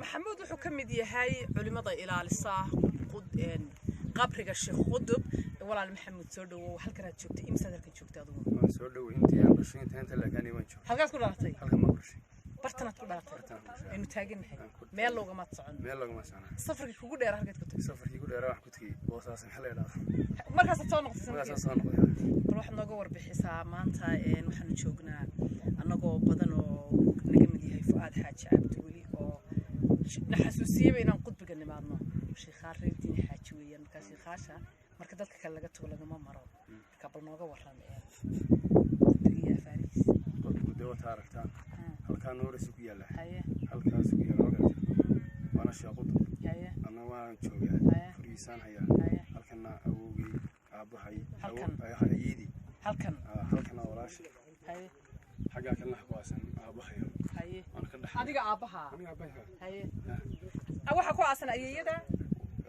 Maxamuud wuxuu ka mid yahay culimada ilaalisa qabriga Sheekh Qudub. Walaal Maxamuud, soo dhawow. Halkan aad joogtay, imisaad halkan joogtay adigu? Waan soo dhowey. Intii aan dhashay, inta laakaan waan joogay. Halkaad ku dhalatay? Halkan baan ku dhashay. Bartanaad ku dhalatay? Bartaan ku dhashay. Aynu taagannahay. Aan ku- Meel loogamaad socon? Meel loogama socnaa. Safarkii kugu dheera halkaad ku tagtay? Safarkii ku dheeraa waxaan ku tegey Boosaaso, maxaa la idhahdaa. Markaasaad soo noqotay? Markaasaan Sanadkii? Soo noqday. Bal waxaad nooga warbixisaa maanta waxaanu joognaa annagoo badan oo naga mid yahay Fu'aad Xaaji Cabdiweli oo na xasuusiyeyba inaan qudbiga nimaadno. Sheekhaal reer Diini Xaaji weeyaan. Markaa sheekhaasha marka dadka kale laga tago lagama maro. Marka bal nooga waran qudbiga iyo afaarihiisa. Qodobku dee wata aragtaan, halkaa Noorisi ku yaalla. Halkaas ku yaalla halkaas waana Sheekh Qudub. Anna waan joogaa. Furigiisaan hayaa. Halkana awowgay, aabbahay. Halkan? Ayeydii. Halkan? Halkana walaashay. Xaggaa kalena ku aasan aabbahay. Waan ka dhaxlay. Adiga aabbaha? Aniga aabbahay. Haye. Waxaa ku aasan ayeeyada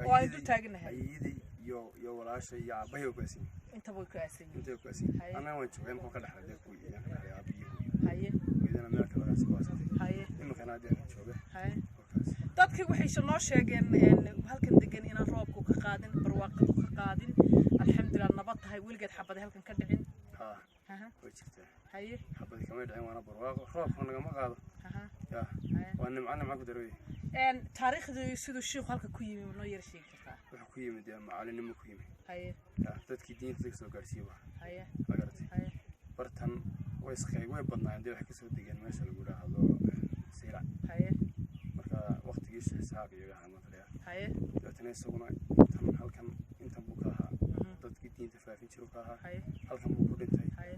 oo aan dul taaganahay? Ayeydii iyo walaashay iyo aabbahay oo ku aasan yihiin. Intaba way ku aasan yihiin. Intay ku aasan yihiin. Anna waan joogay markaan ka dhaxlay dee kuwii ayaan ka dhaxlay aabbihii, hooyo. Hooyadana meel kale ku aasantay. Iminkana hadda aan jooga. Halkaas. Dadkii waxay noo sheegeen halkan degan inaan roobku ka qaadin, barwaaqadu ka qaadin, alxamdulilah, nabad tahay, weligeed xabaday halkan ka dhicin. Haa, way jirtaa. Xabadi kamay dhicin, waana barwaaqo, roobka nagama qaado. Ya. Waa nimco, nimco ku darooye. Taariikhdii siduu shiikhu halka ku yimi noo yara sheegi kartaa? Wuxuu ku yimid dee macalinimo ku yimid. Ya, dadkii diinta dadka soo gaarsiiye waa ma garatay. Bartan way isqeyb way badnaayeen dee, waxay kasoo degeen meesha lagu idhaahdo Saylac. Marka waqtigii Sheekh Isaaq iyo waxaa maqlaya. Dabeetana isaguna intan halkan intan buu ka ahaa dadkii diinta faafin jiru ka ahaa. Halkan buu ku dhintay.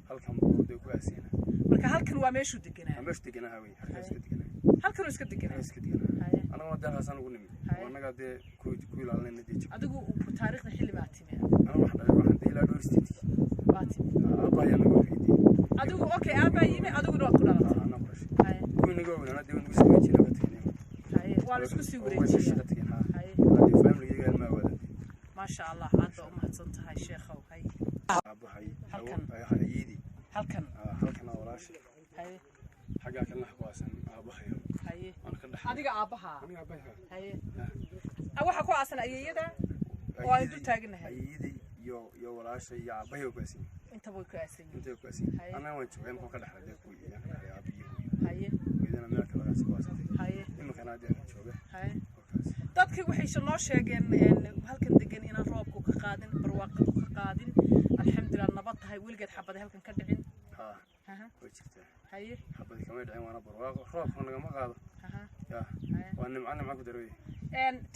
Halkan buu dee ku aasiyana. Marka halkan waa meeshuu deganaa? Meeshu deganaa wey, halkaas iska deganaa. Halkan uu iska deganaa? Halkaas iska deganaa. Anaguna dee halkaasaan ugu nimid. Oo annagaa dee ku ilaalinayna dee jiro. Adigu taariikhda xilli baa timi? Anigu waxaan dhalay, waxaan dee ilaa dhowr sideedkii. Baa timi? Aabba ayaa naga horreeyay. Adigu, okay, aabbaa yimi, adiguna waad ku dhalatay. Anaa ku dhashay. Kuwii naga waaweynaa dee way nagu sii wareejiyeen oo ka tageen. Waa la isku sii Oo way sii wareejiyey. Shaqa tageen, haa. Haddii family-gayga ilmaha waadantay. Maasha Allah, aad baa u mahadsan tahay, sheekhow. Hay. Aabbahay. Halkan? Ayeydii. Halkan? Halkana walaashay. Xaggaa kalena ku aasan aabbahay. Waan ka dhaxlay. Adiga aabbaha? Aniga aabbahay. Waxaa ku aasan ayeeyada oo aan dul taaganahay? Ayeydii iyo walaashay iyo aabbahay oo ku aasan yihiin. Intaba way ku aasan yihiin. Intay ku aasan yihiin. Anna waan joogay markaan ka dhaxlay dee kuwii ayaan ka dhaxlay aabbihii, hooyo. Hooyadana meel kale ku aasantay. Iminkana hadda aan jooga. Halkaas. Dadkii waxay noo sheegeen halkan degan inaan roobku ka qaadin, barwaaqadu ka qaadin, alxamdulilah, nabad tahay, weligeed xabaday halkan ka dhicin. Haa, way jirtaa. Xabadi kamay dhicin, waana barwaaqo, roobka nagama qaado. Ya. Waa nimco, nimco ku darooye.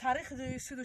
Taariikhdii siduu